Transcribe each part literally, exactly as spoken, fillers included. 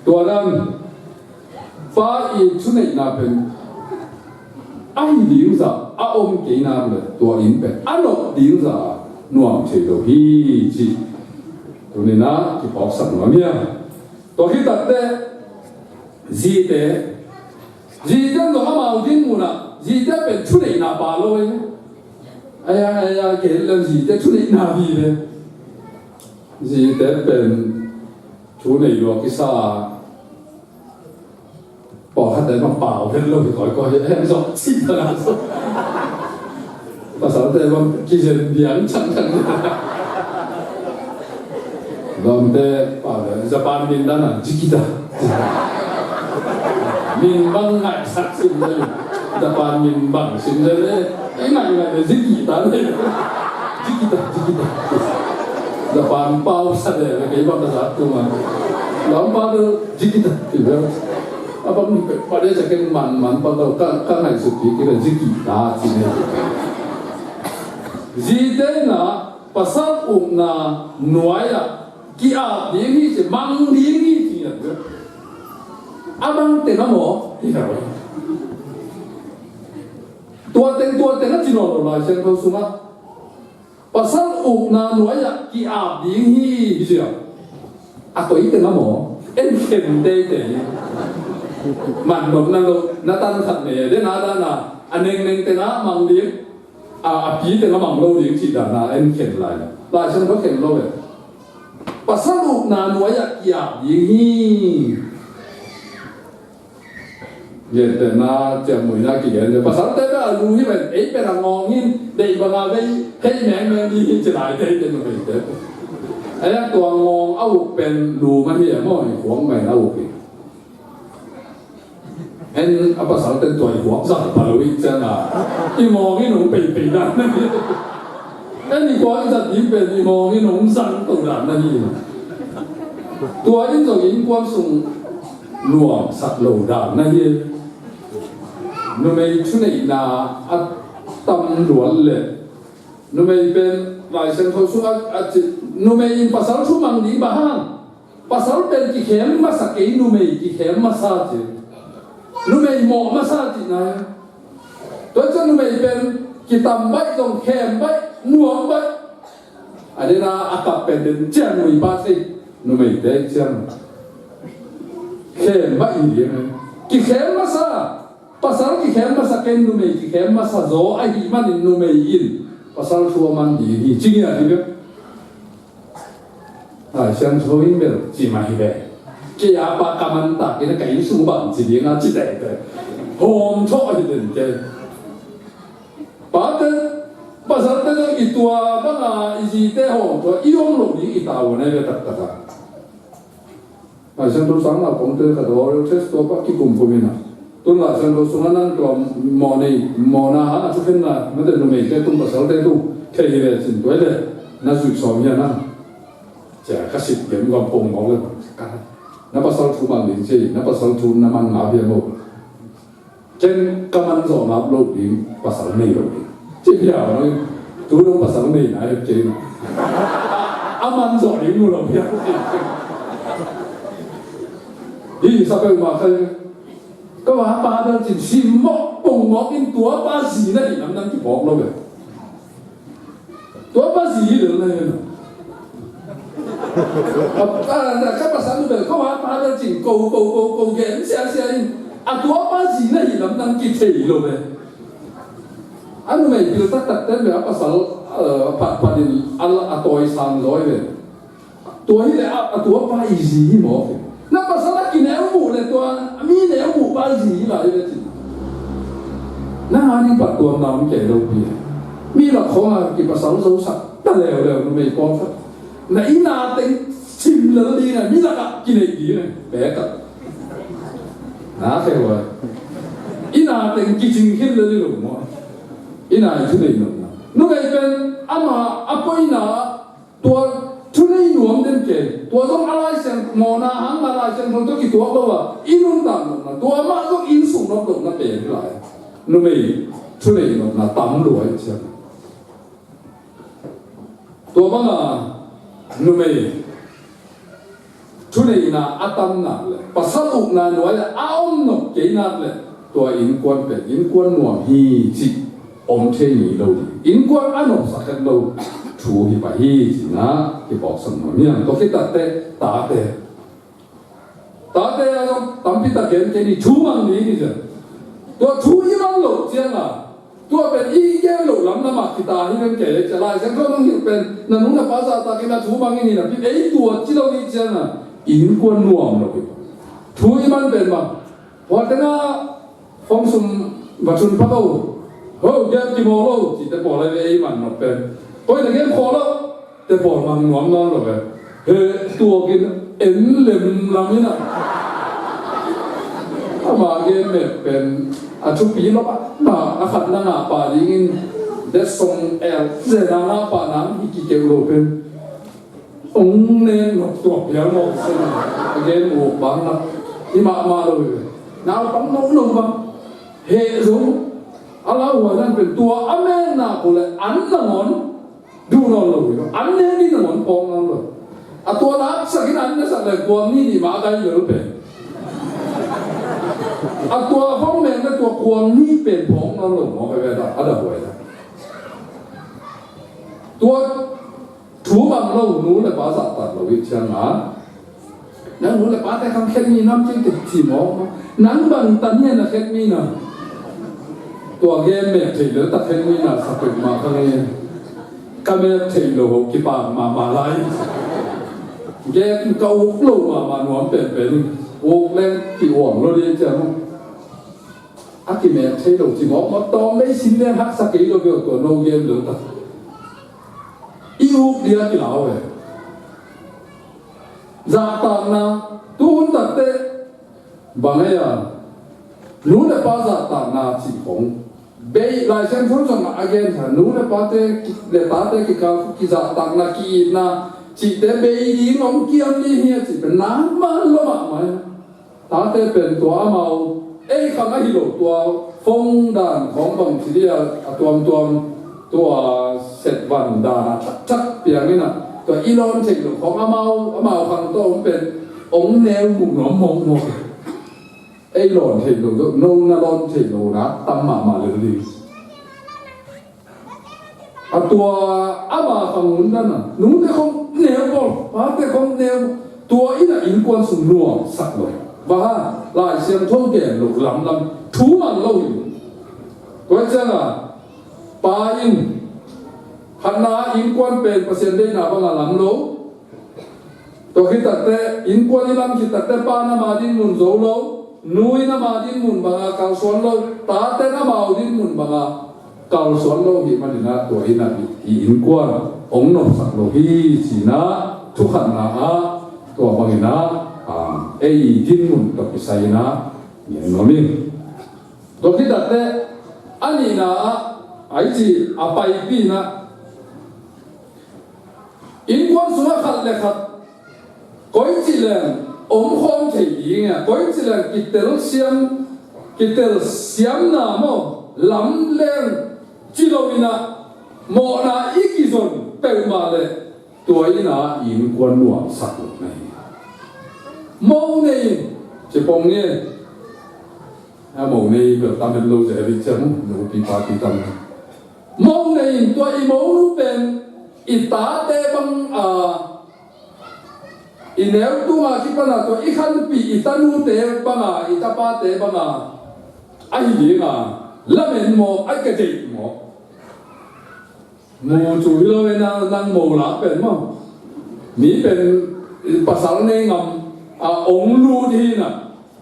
Tua dan, pa i thuneihna pen a hi ding zah a om kei nak leh tua inn pen a nop ding zah nuam thei lo hi cih tuni-in ah kiphawksak nuam hi a. Tua khit takteh zite, zite zong amau dinmun ah zite pen thuneihna pha lo hi. Aia, aia, kei leh zite thuneihna vive. Zite pen thunei lua kisa. Pawlkhatte bang pau vet lo hi kawikawi hi, a heng zawh cih bang a zawh. Pasalte bang kizen biang thangthang. Lawmte pau vet, Japan min dan a, Jikita. Min bang ngaihsak sim le, Japan min bang sim le, eh, ngaih ngaih le, Jikita le. Jikita, Jikita. Japan pau sa le, kei bang ka sa tu ma. Lam pau le, Jikita, ti le. A bang ni pe, pa de sa ken man, man pa ka, ka ngaihsut kik le, Jikita, ti le. Zite in ah pasal ukna nuai ah ki-ap ding hi ci, mang ding hi ci, a bang teng a maw? Hi lo. Tua teng, tua teng a ci nawn lo, Lai Siangtho sungah. Pasal ukna nuai ah ki-ap ding hi, hi ci a. A koi teng a maw? En khen teitei hi. Man nop na lo, na tan khat ne, den a dan a, a nengneng teng a mang ding. A, a pi teng a mang lo ding cih dan a en khen lai. Lai Siangtho khen lo e. Pasal ukna nuai ah ki-ap ding hi. Gentehna ciamnuihna kigen le pasalte bel a lu hi ven, ei pen a ngawng hi in, deih bang a vei, hei mengmeng ding hi ci lai, deih pen a vei te. Ei a tua ngawng a uk pen lu mah hi a maw, i khuak mah in a uk hi. En a pasalte tua i huap zang pha lo i ciang a, i ngawng in hong peipei dan na hi. En i kua i zat ding pen i ngawng in hong zang to dan na hi. Tua in zong innkuan sung nuamsak lo dan na hi. Numei thuneihna a tam luat leh numei pen Lai Siangtho sungah a ci, numei in pasal thu mang ding bang hang. Pasal pen kikhem masa kei, numei kikhem masa ci. Numei mawh masa cihna hi. Tua ciang numei pen kitam baih zong khem baih, nuam baih. A dena a kap pen den ciang nui pa thei, numeite ciang. Khem baih hi ding. Kikhem masa, pasal kikhem masa kei, numei kikhem masa zaw ahih manin numei in pasal thu a man ding hi ci ngiat hi bek. Lai Siangtho in bel ci mah hi ve. Kei a pa ka man tak in ka inn sung bang ci ding a ci teh teh. Hawm thawh hi den ke. Pate, pasalte zong i tua bang a i zite hawm thawh i om lo ding i tavuan ahi ve taktak a. Lai Siangtho sang naupangte khat oral test tua pa kikum kum in a. Tun Lai Siangtho sungah nang tua mawh nei, mawhna hang a thukhenna, mate numeite tung pasalte tung thei hi ve cin tua hi le, na zuih sawm hi a nang. Cia ka sip dem gam pong mawk le, na pasal thu mang ding ci, na pasal thu na man ngap hiam maw? Ken ka man zawh ngap lo ding, pasal nei lo ding. Ci bia maw, tu dong pasal nei na hi kei. A man zawh ding mu lo bia. Hi sa peuhmah khai. Ka va pa bel cin sim mawk pong mawk in tua pa zi na hi lam nang kiphawk lo ve. Tua pa zi hi lel na hi lo. A, a, ka pasal nu bel ka va pa bel cin ko, ko, ko, ko gen sia, sia in. A tua pa zi na hi lam nang kithei lo ve. A numei pil taktak ten ve a pasal, a, phat phat in a, a tawi sang zaw hi ve. Tua hi leh a, a tua pa i zi hi mawk hi. Na pasal a kineu muh leh tua mi neu muh pa i zi hi lai leh cin. Na nga ding pat tuamna om kei lo pi. Mi lak khawng a kipasal zosak ta leuleu numei pawlkhat. Na inn a teng sim lel ding a, mi lak ah kineih ding a, pek ah. Na khe huai. Inn a teng kicing khin lel ding lo maw. Inn a i thuneih nopna. Numei pen ama a poina tua thunei nuam den kei, tua zong a Lai Siang mawhna hang a Lai Siangtho tawh kituak lo a, i nuntak nopna, tua mah zong inn sung nop lohna pen hi lai. Numei thunei nopna tam lua i ciang. Tua bang a numei thuneihna a tam nak le pasal ukna nuai-ah a om nop kei nak le tua innkuan pen innkuan nuam hi cih om thei ngei lo ding. Innkuan a nopsak het lo thu hi pah hi cihna kiphawksak nuam hiam? Tua khit takteh tate, tate a zong tampi tak gen kei ni, thu mang ding hi ciang. Tua thu i mang loh ciangin tua pen i gen loh lamlam ah kita hi ven kei. Cia Lai Siangtho nong hilh pen na nu na pa zahtakin a thu mang in hi napi, ei tua ci lo hi ciangin innkuan nuam lo hi. Thu i man pen bang, hua tengah fong sum va thun pha ko, ho, giat kimawl lo cihte pawl ahi ve, ei man nop pen. Koi na gen khawl lo, te pawl mang nuam nawn lo ve. He, tuakin en lem lam in a, ama gen met pen a thupi lo a, na a khat na ngah pah dingin det song el ze na ngah pah nang hi kikeu lo pen. Ong nen nok tuak pial mawk sen a gen uk bang na hi mahmah lo ve. Naupang nono bang he zong a lauhuai nan pen tua a menna ko le an nangawn duh nawn lo hi lo, an ne ni nangawn pawng nawn lo. A tua laksak in an ne sak le kuang ni ni mah a gai lel pen. A tua hong men le tua kuang ni pen pawng nawn lo mawk a ve da, a da huai da. Tua thu mang lo nu le pa zahtak lo i ciang a nang nu le pate khang khen mi nam cing tuk ci mawk maw? Nang bang tan hian a khen mi na. Tua gen mek thei lo tak khen mi na sa pek ma khang e. Ka mek thei lo ho kipak mahmah lai. Gen ka uk lo mahmah nuam penpen. Uk leng ki uang lo ding ciang maw? A kimek thei lo ci mawk maw? Tawm lei sin leng haksa kei lo bia tua no gen lo tak. I uk dia kilau e. Zahtakna, tu hun takteh bang ei a, nu le pa zahtakna cih khong bei Lai Siangtho zong a gen kha, nu le pate le tate kikal kizahtakna, ki-itna cihte bei ding om kiam ding hi a cih pen nangman lo mahmah hi. Tate pen tua amau ei khang ahi lo, tua phone dan khawng bang ci dia a tuamtuam tua setvan dan a thakthak piang in a, tua i lawn theih lo khawng amau, amau khang tawh om pen ong neu muh nuam mawkmawk. Ei lawn theih lo, no na lawn theih lo na tam mahmah lel ding. A tua ama khang hun dan a nute khong neu bawl, pate khong neu, tua in a innkuan sung nuamsak lo. Bang hang? Lai Siangtho gen lo lamlam thu man lo hi. Tua ciang a pa in khatna innkuan pen Pasian deihna bang a lam lo. Tua khit takteh innkuan i lam khit takteh pa in ama dinmun zo lo, nu in ama dinmun bang a kalsuan lo, tate in amau dinmun bang a kalsuan lo hi manin a tua in a i innkuan ong nopsak lo hi cihna thu khatna ah tua bangin a, a, ei dinmun tawh kisai in a ngen nuam ing. Tua khit takteh a nihna ah a i ci a paipihna innkuan sungah khat le khat koici leng om khawm thei ding a, koici leng kitel siam, kitel siamna maw, lam leng ci lo in a, mawhna i kizon peuhmah le tua in a innkuan nuamsak lo na hi. Mo nei in ci pong ni. A mo nei bel tam het lo ze a ri ciang nupi papi tam. Mo nei in tua i mo nu pen i tate bang a, i neu tung a kipan a tua i khanpih i tanute bang a, i tapate bang a, ahi ding a, lamen maw, ai ka deih maw? Mucu hi lo e, nang, nang mo lak pen maw? Mi pen pasal nei ngam a ong lut hi na.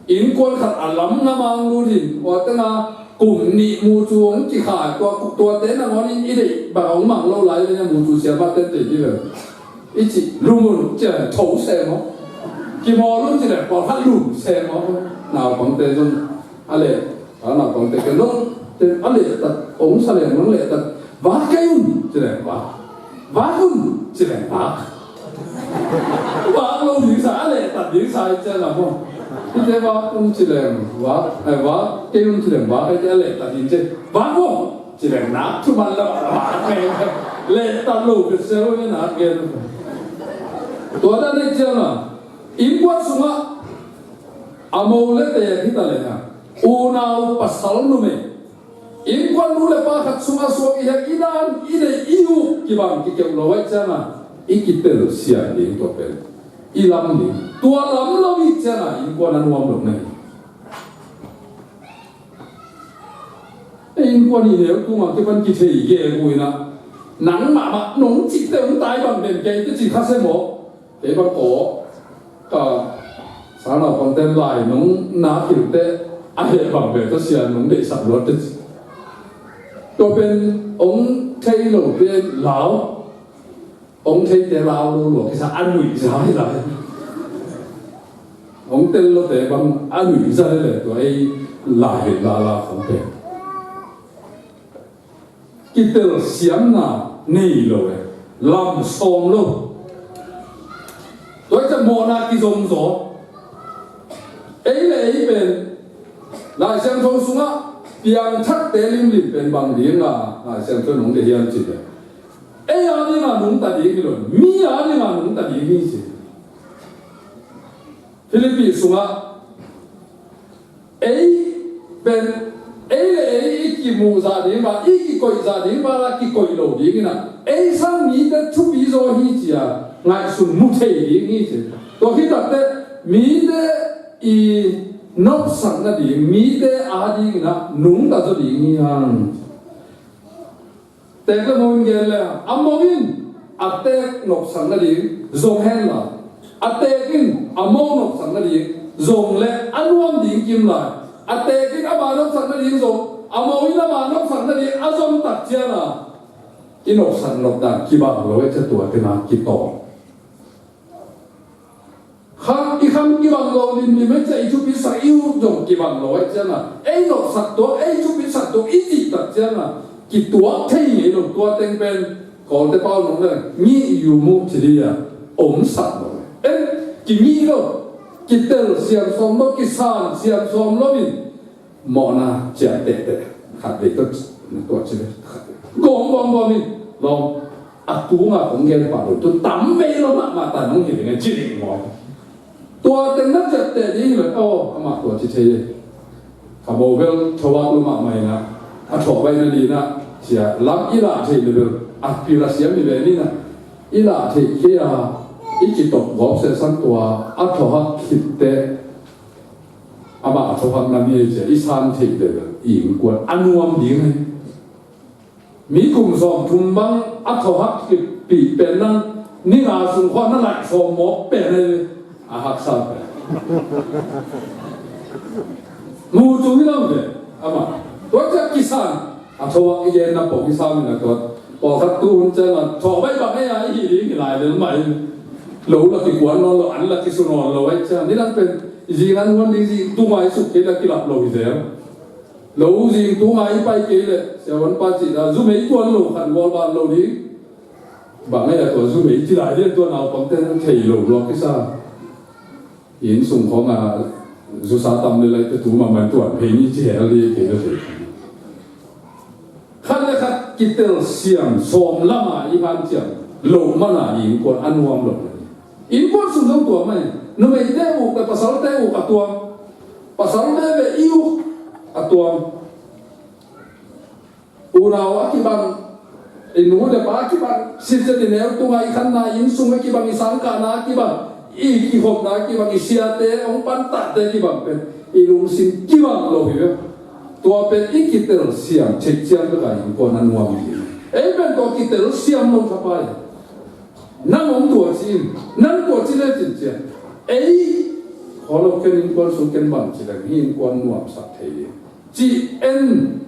Innkuan khat a lam ngam a ong lut hi. Tua teng a kum nih mucu ong kikhai, tua, tuate nangawn in i deih bang ong mang lo lai ve na, mucu siamah ten deih hi ve. I cih lum un ci leng tho se maw? Kimawl un ci leng pawlkhat lum se maw? Naupangte zong a leh, a naupangte ken zong a lehtat ong sa leng nang lehtat. Vak kei un ci leng vak. Vak un ci leng vak. Vak lo ding sa, a lehtat ding sa i ciang a maw? Hite vak un ci leng vak, eh, vak kei un ci leng vak, hite a lehtat ding ci. Vak un ci leng nak thu man lo, vak kei. Lehtat lo pet se lo ni nak gen. Tua dan i ciang a Innkuan sungah a mo le te hi ta leh, unau pasal numei, innkuan nu le pa khat sungah suak i hek, i dan, i deih, i uk kibang kikeuh lo ahih ciangin i kitelsiam ding, tua pen i lam ding. Tua lam lo ahih ciangin innkuan a nuam lo na hi. Ei innkuan i neu tungah kipan kithei gegu in ah, nang mahmah nong cihte hong tai bang den kei te ci kha se maw? Kei bang kaw, ka sangnaupangte lai nong na khilte a heh bang ve ta sia, nong deihsak luat te ci. Tua pen hong thei lo pen lau. Hong theite lau lo lua kisa a nuihza hi lai. Hong tel lote bang a nuihza hi le, tua ei lai la la khong pen kitelsiamna nei lo e, lam sawm lo. Tua ciang mawhna kizom zaw. Ei le ei pen Lai Siangtho sungah piangthakte limlim pen bang ding a Lai Siangtho nong deih hiam cih le, ei a dingin nungta ding hi lo, mi a dingin nungta ding hi ci. Philippi sungah ei pen, ei le ei i kimuh zah ding bang, i kikoih zah ding bang la kikoih lo ding in ah, ei sang mite thupi zaw hi ci-a ngaihsun mu thei ding hi ci. Tua khit takteh mite i nopsak nading, mite a dingin ah nungta zaw ding hi hang. Teek le mo in gen le, a mo in a teek nopsak nading zong hen la, a teek in a mo nopsak nading zong le a nuam ding kim lai. A teek in ama nopsak nading zong, a mo in ama nopsak nading a zong tak ciangin i nopsak nopdan kibang lo e, ca tua tena kitawng. Kham, i kham kibang lo limlim ahih ciang, i thupisak i uk zong kibang lo ahih ciangin, ei nopsak tua, ei thupisak tua i cih tak ciangin kituak thei ngei lo. Tua teng pen Kawlte pau nong le ngih yu muh ci ding a omsak lo. En, kingih lo, kitelsiam sawm lo, kisan siam sawm lo in mawhna ciah tehteh. Khat vei tawh na tuah ci ve. Khat vei. Gawm gawm gawm in lawm. A tunga kong gen pah lo tu tam vei lo mahmah ta nong hi ding a ci ding maw. Tua teng na ciah teh ding hi lo. Aw, amah tua ci thei e. Ka mo bel thawak lo mahmah in a, a thawh baih nading in a, cia lam i lah theih le bel a pil a siam hi ve ni in a, i lah theih kei a, i kitawp gawp sehsan tua a thawhak khit teh, amah a thawhak nam hi cia i san theih le bel i innkuan a nuam ding hi. Mi kum sawm thum bang a thawhak khitpih pen nang ni nga sung khua na laih sawm mawk pen a haksa pen. Mu cu hi lo ve, amah. Tua ciah kisan a thawhak i gen na pawh kisan in a tuat. Pawlkhat tu hun ciang a thawh baih bang ei a i hi ding hi lai lel mah hi. Lo la kikuan nawn lo, an la kisu nawn lo ai ciang. Ni dang pen zing an huan ding zing tu ngai suk kei la kilap lo hi zel. Lo zing tunga i pai kei leh siavuanpa cih dah zumei tuan lo khan gualban lo ding. Bang ei a tua zumei ci lai ding tua naupangte thei lo lua kisa. Inn sung khawng a zusa tam le lai te tu mahmah tuan phei ni ci hel ding kei le thei. Khat le khat kitelsiam sawm lama i hanciam loh mana i innkuan a nuam lo. Innkuan sung zong tua mah hi. Numeite uk le pasalte uk a tuam. Pasal veve i uk a tuam. Unau a kibang, i nu le pa a kibang, sinciat i neu tunga i khanna, i inn sung a kibang, i sangkahna a kibang, i kikhopna a kibang, i siate hong pantahte a kibang pen i lungsim kibang lo hi ve. Tua pen i kitelsiam theih ciang bek a innkuan a nuam hi. Ei pen tua kitelsiam lo thapai. Nang hong tua ci in, nang tua ci le cin ciang. Ei, kholo ken innkuan sung ken bang ci leng hi innkuan nuamsak thei ding. Ci en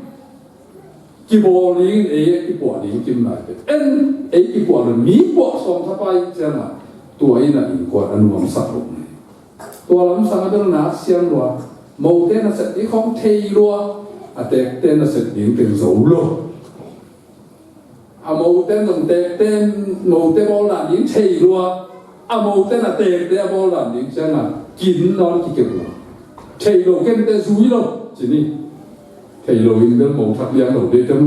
kibawl ding, ei kipuah ding kim lai pek. En, ei kipuah lo mi puah sawm thapai ciangin tua in a innkuan a nuamsak lo mai. Tua lamsang a bel na siang lua, mote na sep ding khong thei lua, a tekte na sep ding teng zo lo. A moten zong tekten mote bawl dan ding thei lua, a moten a tekte a bawl dan ding ciangin kin nawn kikep lua. Thei lo kente zui lo ci ni. Thei lo in bel mo thak liang lo de tem.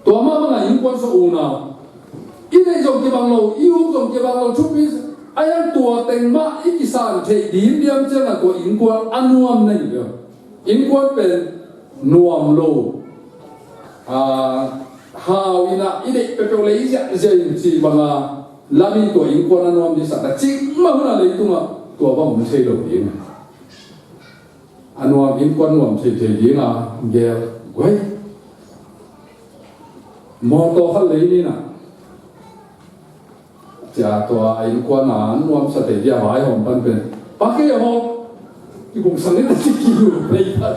Tua mah bangin innkuan sung unau i neih zong kibang lo, i uk zong kibang lo, thupi A hiang tua teng mah i kisan theih dimdiam ciangah tua innkuan a nuam na hi lo. Innkuan pen nuam lo, aa, hau in ah i deih peuhpeuh lei ziahziah in cih banga lamin tua innkuan a nuam ding sakna cikmah hunah leitungah tua bang om thei lo ding. A nuam innkuan nuam theithei dinga gel guai. Mawtaw khat lei ni nah. Cia tua a innkuan a nuamsa thei dia vaihawm pan pen, pa kei a hawm. Kibungsang ni ta kikiu pei ta.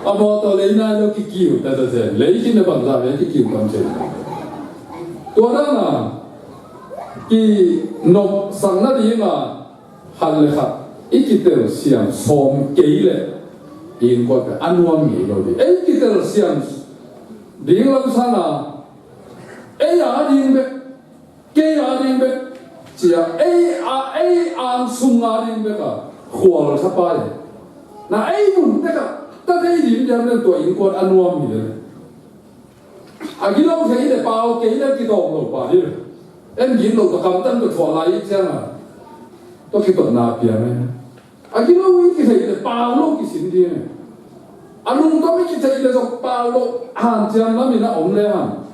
A mawtaw lei nai lo kikiu ta ta zen. Lei khin na bangza ve kikiu tam zen. Tua dana kinopsang nadinga khat le khat i kitelsiam sawm kei leh i innkuan pen a nuam ngei lo ding. Ei kitelsiam ding lam sanga ei a ding bek, kei a ding bek, cia ei a, ei ang sung a ding bek a khual thapai. Na ei mun bek a ta thei ding diam nen tua innkuan a nuam hi le. A gilo thei le pau kei le kitawng lo pa hi. En gilo ka kamtan ka thuah lai cianga tua kitawtna piang e. A gilo i kithei le pau lo kisin ding e. A lungtom i kithei le zok pau lo han ciang lamin a om le han.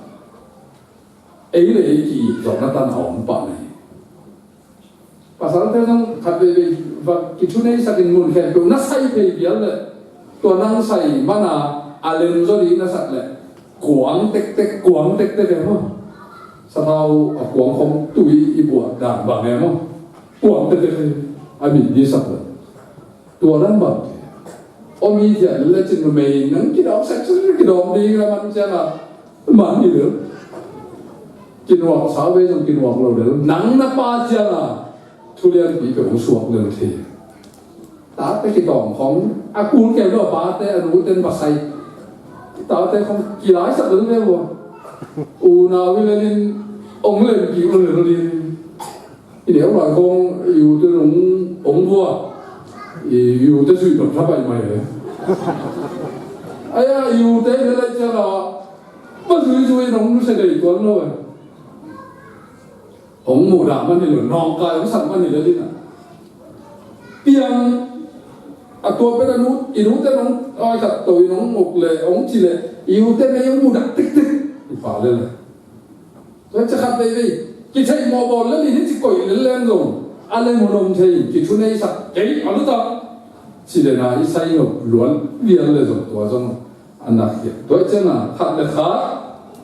Ei le ei ki-it zawkna tan a om pah na hi. Pasalte zong khat veivei va kithuneisakin mun khempeuh na sai phei vial le tua nang sai mana a lem zaw ding na sak le kuang tektek, kuang tektek e maw? Sathau a kuang khong tui i buah dan bang e maw? Kuang tektek e. A mit ding sak le tua dan bang om hi thian le cin numei nang kidawm sek cin kidawm ding la man cianga man hi lel. Kinuak sa vei zong kinuak lo lel. Nang na pa cianga thulianpi peuh hong suak lel thei. Tate kitawng khong a kul keu lo pate a nuten va sai. Tate khong kilaisak lel ve ua. Unau hi lelin ong lempi ul lel ding. I neu lai khong yute nong ong vua. I yute sui dok thapai mai le. Aya yute le lai cianga va zuizui nong nuse dei tuan lo e. Hong mudah man hi lo, nawngkai hong sak man hi lo ding a. Piang a tua pen a nu, i nute nong ai khat to i nong muk le hong ci le i ute mei hong mudah tiktik. I pa le le. Tua ci khat veivei kithei mawh bawl le mi hi ci koih lel leng zong a le munom thei kithuneisak kei a lutak. Ci le na i sai nop luan vial le zong tua zong a nak hi. Tua i cianga khat le khat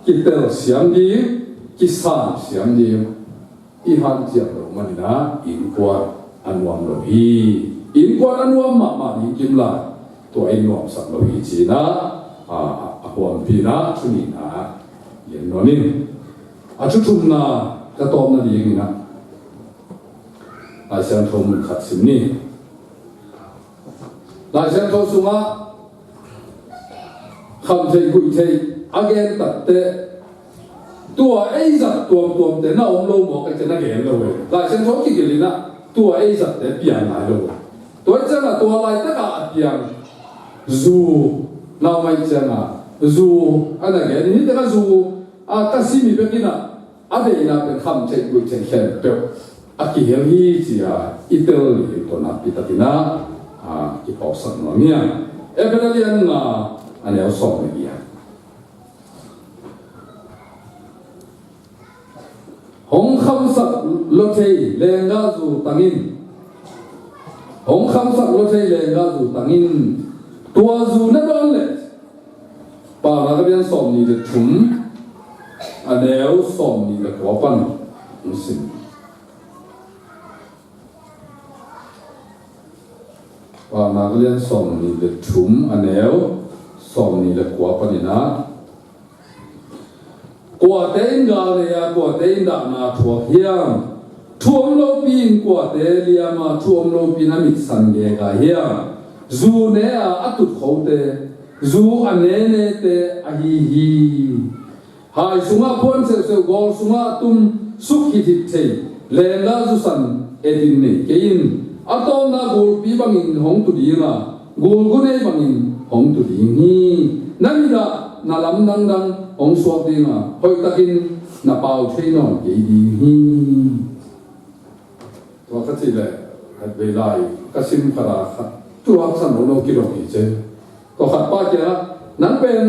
kitel siam ding, kisan siam ding. I hanciam lo manina innkuan a nuam lo hi. Innkuan a nuam mahmah ding kim lai. Tua i nuamsak lo hi cina a, a huampina thunina lian nuam in. A thuthumna ka tawpna dingina Lai Siangtho mun khat sim ni. Lai Siangtho sungah khamtheih guihtheih a gen tatte tua ei zat tuamtuamte na om lo maw ka ci na gen lo e. Lai Siangtho kigil inah tua ei zatte piang nai lo e. Tua i ciangah tua laitaka a piang zu nau mai ciangah zu a na gen hi tengah zu a ka simi bekinah a deihna pen khamtheih guihtheih khempeuh a kihel hi cia i tel ni hi tawh nakpi takinah a kipawlsak nuam hi a. Efesa lian nga a neu sawm le giat. Hong khamsak lo thei leenggahzu tangin. Hong khamsak lo thei leenggahzu tangin. Tua zu na dawn leh Paunak a lian sawmnih le thum a neu sawmnih le kua pan hong sim. Paunak a lian sawmnih le thum a neu sawmnih le kua paninah kuate in gal nei a, kuate in dahna thuak hiam? Thu om lopi in kuate liam a, thu om lopi in a mitsan gek a hiam? Zu ne a a tutkhote, zu a nenete ahi hi. Hai sungah phuan seuhseuh, gawl sungah a tum suk hithit thei leenggahzu san etin nei kei in. A tawpna gulpi bangin hong tu ding a, gulgu nei bangin hong tu ding hi. Na mit ah na lamdang dang hong suak ding a, hoihtakin na pau thei nawn kei ding hi. Tua ka cih leh, khat vei lai ka sim khat a khat tua ka san lo lo kidong hi ce. Tua khat pa kiangah, nang pen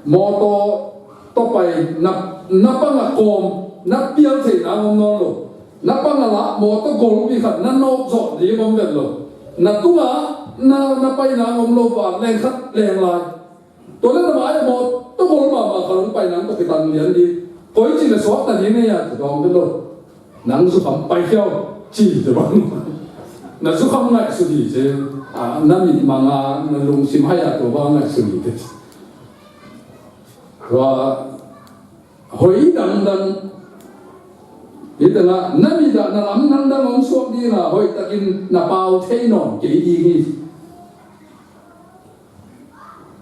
mawtaw tawh pai na, na pang a kawm na pial theih nang om nawn lo. Na pang a lah mawtaw golpi khat na nawk zawh ding om vet lo. Na tungah na, na pai nang om lo, va leng khat leng lai. Tua leh na mai-ah mawtaw gol mahmah khat hong pai nang tawh kitan lian ding. Koici le suakta ding nei a, ci dawng vet lo. Nang zukham pai khia o, ci, ci bang. Na zukham ngaihsut hi ci. Ah, na mit mang a, na lungsim hai a, tua bang ngaihsut hi ci. Tua hoih dangdang. Hi tengah na mit ah na lam dangdang hong suak ding a, hoihtakin na pau thei nawn kei ding hi.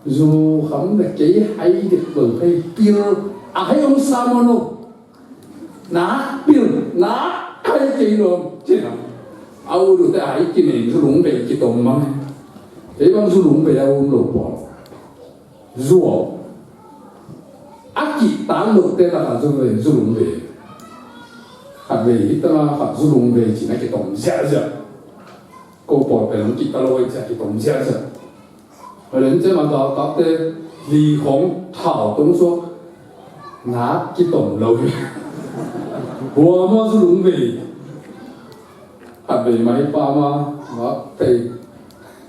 Zukham le kei hai dek lo, hai pil a hai hong sa maw no. Na pil, na hai kei lo. Cina. A u du te hai kinei zulung bei kitom mang. Kei bang zulung bei a um lo pawl. Zuau. A kihtan lo te lak a zu bei, zulung bei. Khat bei hi ta, khat zulung bei cina kitom ziahziah. Ko pawl pen hong kihta lo hi cia kitom ziahziah. Halen ciang a galkapte li khong thau tong suak. Nak kitom lo hi. Hua ma zulung vei. Khat vei mai pa ma ngak thei.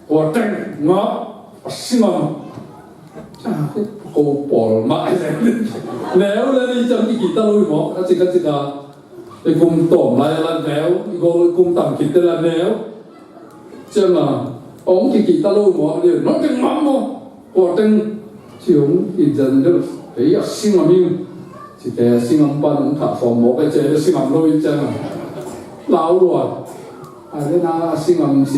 Hua teng ngak a singam. Ko pawl mah. Neu le ni ciang kikita lo hi maw. A cik a cik a. I kum tawm lai a la neu, i gol i kum tam khit te la neu. Ciang a, ong kikih ta lo maw, nong teng ngam maw. Kua teng, ci ong i zan deuh, kei a singam ing. Ci kei a singam pan ong thah sawm maw, kei ci a singam lo i ciang a. Lau lua. A le na a singam ci.